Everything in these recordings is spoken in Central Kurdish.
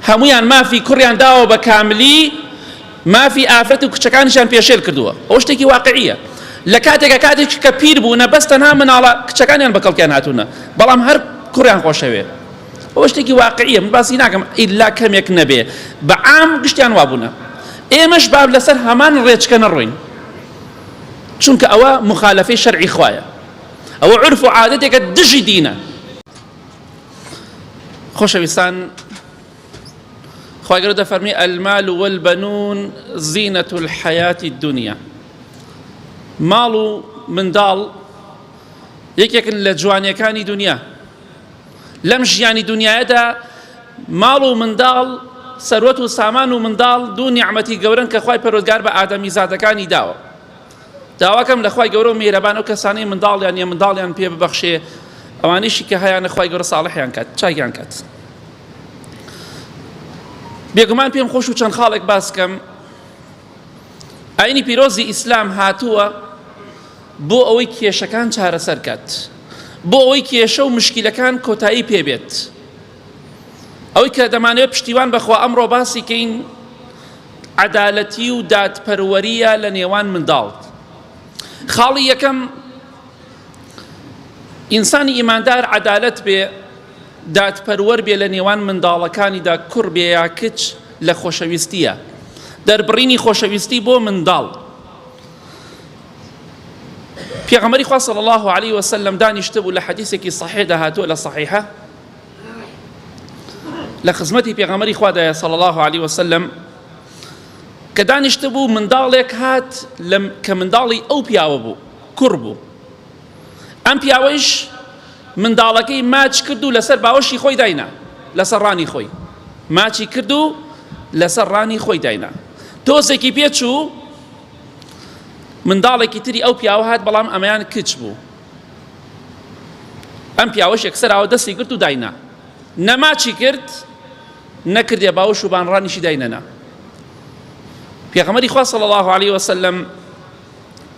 هەمویان مافی کوڕیان داوە بە کاملی، مافی ئافرەت و کچەکانیشیان پێشێل کردووە. ئەوە شتێکی واقعیە. لە کاتێکا کاتێک کە پیر بوونە بەس تەنها مناڵە کچەکانیان بە کەڵکیان هاتوونە، بەڵام هەر کوڕیان خۆشەوێ. ئەوە شتێکی واقعیە، من باسی ناکەم ئیلا کەمێک نەبێ، بە عام گشتیان وابوونە. ئێمەش با لەسەر هەمان ڕێچکە نەڕۆین، چونکە ئەوە مخالەفەی شەرعی خوایە، ئەوە عورف و عادەتێکە دژی دینە. خۆشەویستان خوای گەورە دەفەرمی المال والبنون زینة الحیاة الدنیا، ماڵ و منداڵ یەکێکن لە جوانیەکانی دنیا. لەم ژیانی دنیایەدا ماڵ و منداڵ، سەروەت و سامان و منداڵ دوو نیعمەتی گەورەن کە خوای پەروەردگار بە ئادەمیزادەکانی داوە. داواکەم لە خوای گەورە و میهرەبان ئەو کەسانەی منداڵیان نیە منداڵیان پێ ببەخشێ، ئەوانەیشی کە هەیانە خوای گەورە ساڵحیان کات، چاکیان کات. بێگومان پێم خۆش و چەند خاڵێک باس کەم. ئاینی پیرۆزی ئیسلام هاتووە بۆ ئەوەی کێشەکان چارەسەر کات، بۆ ئەوەی کێشە و مشکیلەکان کۆتایی پێبێت. ئەوەی کە دەمانەوێت پشتیوان بەخوا ئەمڕۆ باسی کەین عەدالەتی و دادپەروەریە لە نێوان منداڵ. خاڵی یەکەم، ئینسانی ئیماندار عەدالەت بێ، دادپەروەر بێ لە نێوان منداڵەکانیدا، کوڕ بێ یا کچ، لە خۆشەویستیە، دەربڕینی خۆشەویستی بۆ منداڵ. پێغەمبەری خوا صلی الله علیه وسلم دانیشتبوو، لە حەدیثێکی صحیحدا هاتووە لە صحیحە، لە خزمەتی پێغەمبەری خوادایە صلی الله علیه وسلم کە دانیشتبوو، منداڵێک هات کە منداڵی ئەو پیاوە بوو، کوڕ بوو. ئەم پیاوەیش منداڵەکەی ماچ کرد و لەسەر باوەشی خۆی داینا، لەسەر ڕانی خۆی ماچی کرد و لەسەر ڕانی خۆی داینا. تۆزێکی پێچوو، منداڵێکی تری ئەو پیاوە هات، بەڵام ئەمەیان کچ بوو. ئەم پیاوەش یەکسەر ئاوە دەستی گرت و داینا، نەماچی کرد نەکردێ باوەش و بانڕانیشی داینەنا. پێغەمبەری خوا صلی الله علیه وسلم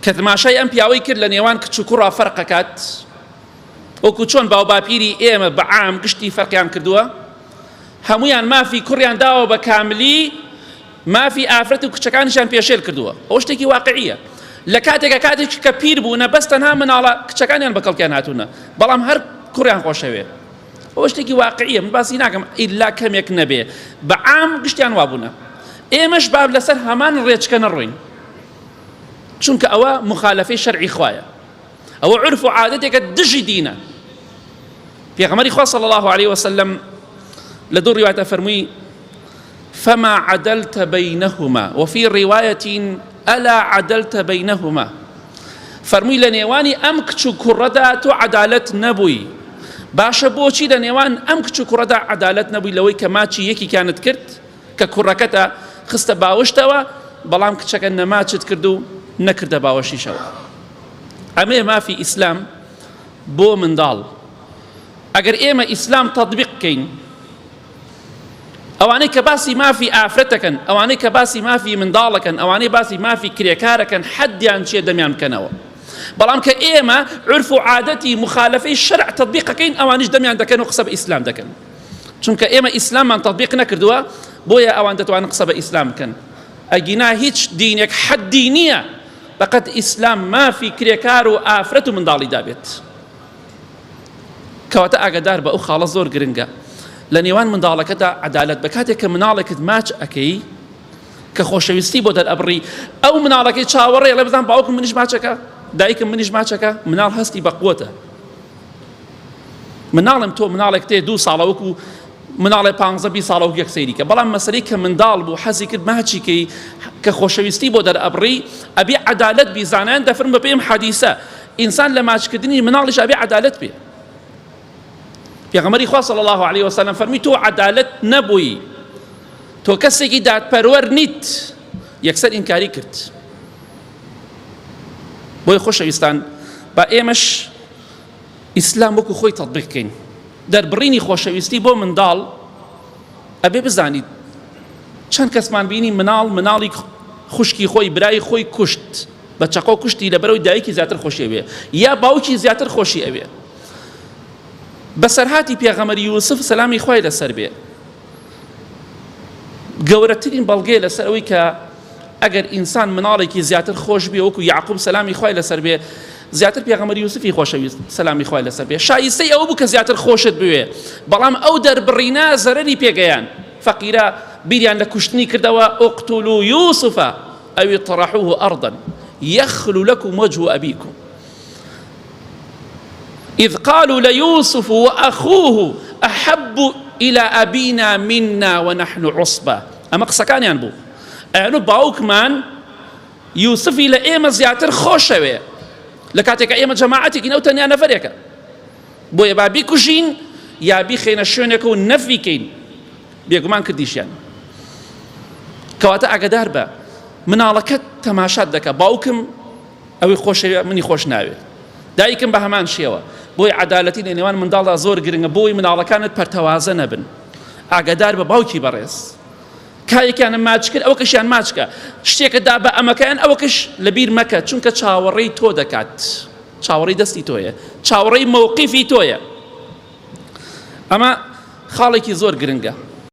کە تماشای ئەم پیاوەی کرد لە نێوان کچ و کوڕا فەرقەکات، وەکو چۆن باوباپیری ئێمە بە عام گشتی فەرقیان کردووە، هەمویان مافی کوڕیان داوە بە کاملی، مافی ئافرەت و کچەکانیشیان پێشێل کردووە. ئەوە شتێکی واقعیە. لە کاتێکا کاتێک کە پیر بوونە بەس تەنها مناڵە کچەکانیان بە کەڵکیان هاتوونە، بەڵام هەر کوڕیان خۆشەوێ. ئەوە شتێکی واقعیە، من باسی ناکەم ئیلا کەمێک نەبێ، بە عام گشتیان وابوونە. ئێمەش با لەسەر هەمان ڕێچکە نەڕۆین، چونکە ئەوە مخالەفەی شەرعی خوایە، ئەوە عورف و عادەتێکە دژی دینە. پێغەمبەری خوا صلی الله علیه وسلم لە دوو ڕیوایەتە فەرمووی فما عدلت بینهما وفی ڕیوایەت ئەلا عدلت بینهما، فەرمووی لە نێوانی ئەم کچ و کوڕەدا تۆ عەدالەت نەبووی. باشە بۆچی لە نێوان ئەم کچ و کوڕەدا عەدالەت نەبووی؟ لەوەی کە ماچی یەکێکیانت کرد کە کوڕەکەتە خستە باوەشتەوە، بەڵام کچەکە نەماچت کرد و نەکردە باوەشیشەوە. ئەمەیە مافی ئیسلام بۆ منداڵ. ئەگەر ئێمە ئیسلام تەطبیق بکەین، ئەوانەی کە باسی مافی ئافرەتەکەن، ئەوانەی کە باسی مافی منداڵەکەن، ئەوانەی باسی مافی کرێکارەکەن، حەدیان چییە دەمیان بکەنەوە. بەڵام کە ئێمە عورف و عادەتی مخالفەی شەرع تەطبیقەکەین، ئەوانیش دەمیان دەکەن و قسە بە ئیسلام دەکەن. چونکە ئێمە ئیسلاممان تەطبیق نەکردووە، بۆیە ئەوان دەتوانن قسە بە ئیسلام بکەن. ئەگینا هیچ دینێک حەدی نییە بەقەد ئیسلام مافی کرێکار و ئافرەت و منداڵی دابێت. کەواتە ئاگادار بە، ئەو خاڵە زۆر گرنگە لە نێوان منداڵەکەدا عەدالەت بە. کاتێک کە مناڵێکت ماچ ئەکەی کە خۆشەویستی بۆ دەرئەبڕی، ئەو مناڵەکەی چاوەڕێ ڵێ بزان باوکم منیش ماچەکە، دایکم منیش ماچەکە. مناڵ هەستی بە قوتە. مناڵم تۆ مناڵێک تێ دوو ساڵە وەکو مناڵێ پانزە 20 ساڵە وەک یەک سەیری کە، بەڵام مەسەلەی کە منداڵ بوو حەزی کرد ماچی کەی کە خۆشەویستی بۆ دەرئەبڕی ئەبێ عەدالەت بی. زانایان دەفرم بە پێم حەدیسە ئینسان لە ماچکردنی مناڵیش ئەبێ عەدالەت بێ. پێغەمبەری خوا صلی الله علیه وسلم فەرمی تۆ عەدالەت نەبووی، تۆ کەسێکی دادپەروەر نیت. یەکسەر ئینکاری کرد. بۆیە خۆشەویستان با ئێمەش ئیسلام وەکو خۆی تەطبیق کەین. دەربڕینی خۆشەویستی بۆ منداڵ ئەبێ بزانیت چەند کەسمان بینی مناڵ مناڵی خوشکی خۆی برای خۆی کوشت بە چەقۆ کوشتی لەبەرەوەی دایکی زیاتر خۆشی ئەوێ یا باوکی زیاتر خۆشی ئەوێ. بەسەرهاتی پێغەمبەر یوسف سەلامی خوای لەسەر بێ. گەورەترین بەڵگەیە لەسەر ئەوەی کە ئەگەر ئینسان مناڵێکی زیاتر خۆش بێ وەکو یعقوب سەلامی خوای لەسەر بێ زیاتر پێغەمبەر یوسفی خۆشەویست سەلامی خوای لەسەر بێ شایستەی ئەوە بوو کە زیاتر خۆشت بوێ بەڵام ئەو دەربڕینە زەرەری پێگەیان فەقیرە بیریان لە کوشتنی کردەوە اقتلوا یوسف او اطرحوه ارضا يخل لكم وجه ابيكم إذ قالوا ليوسف وأخوه أحب إلى أبينا منا ونحن عصبة ئەمە قسەکانیان بوو ئەیانو باوکمان یوسفی لە ئێمە زیاتر خۆشەوێ لە کاتێکە ئێمە جەماعەتێکین ئەو تەنیا نەفەرێکە بۆیە با بیکوژین یا بیخەینە شوێنێک و نەفیکەین بێگومان کردیشیان کەواتە ئاگدار بە مناڵەکەت تەماشات دەکە باوکم ئەوی خۆشەوێ منی خۆش ناوێ دایکم بە هەمان شێوە بۆی عەدالەتی لە نێوان منداڵدا زۆر گرنگە بۆی مناڵەکانت پەرتەوازە نەبن ئاگادار بە باوکی بەڕێز کایەکیانم ماچ کرد ئەوە کەشیان ماچکە شتێکە دا بە ئەمەکەیان ئەوە کەش لەبیر مەکە چونکە چاوەڕێی تۆ دەکات چاوەڕێی دەستی تۆیە چاوەڕێی مەوقیفی تۆیە ئەمە خاڵێکی زۆر گرنگە.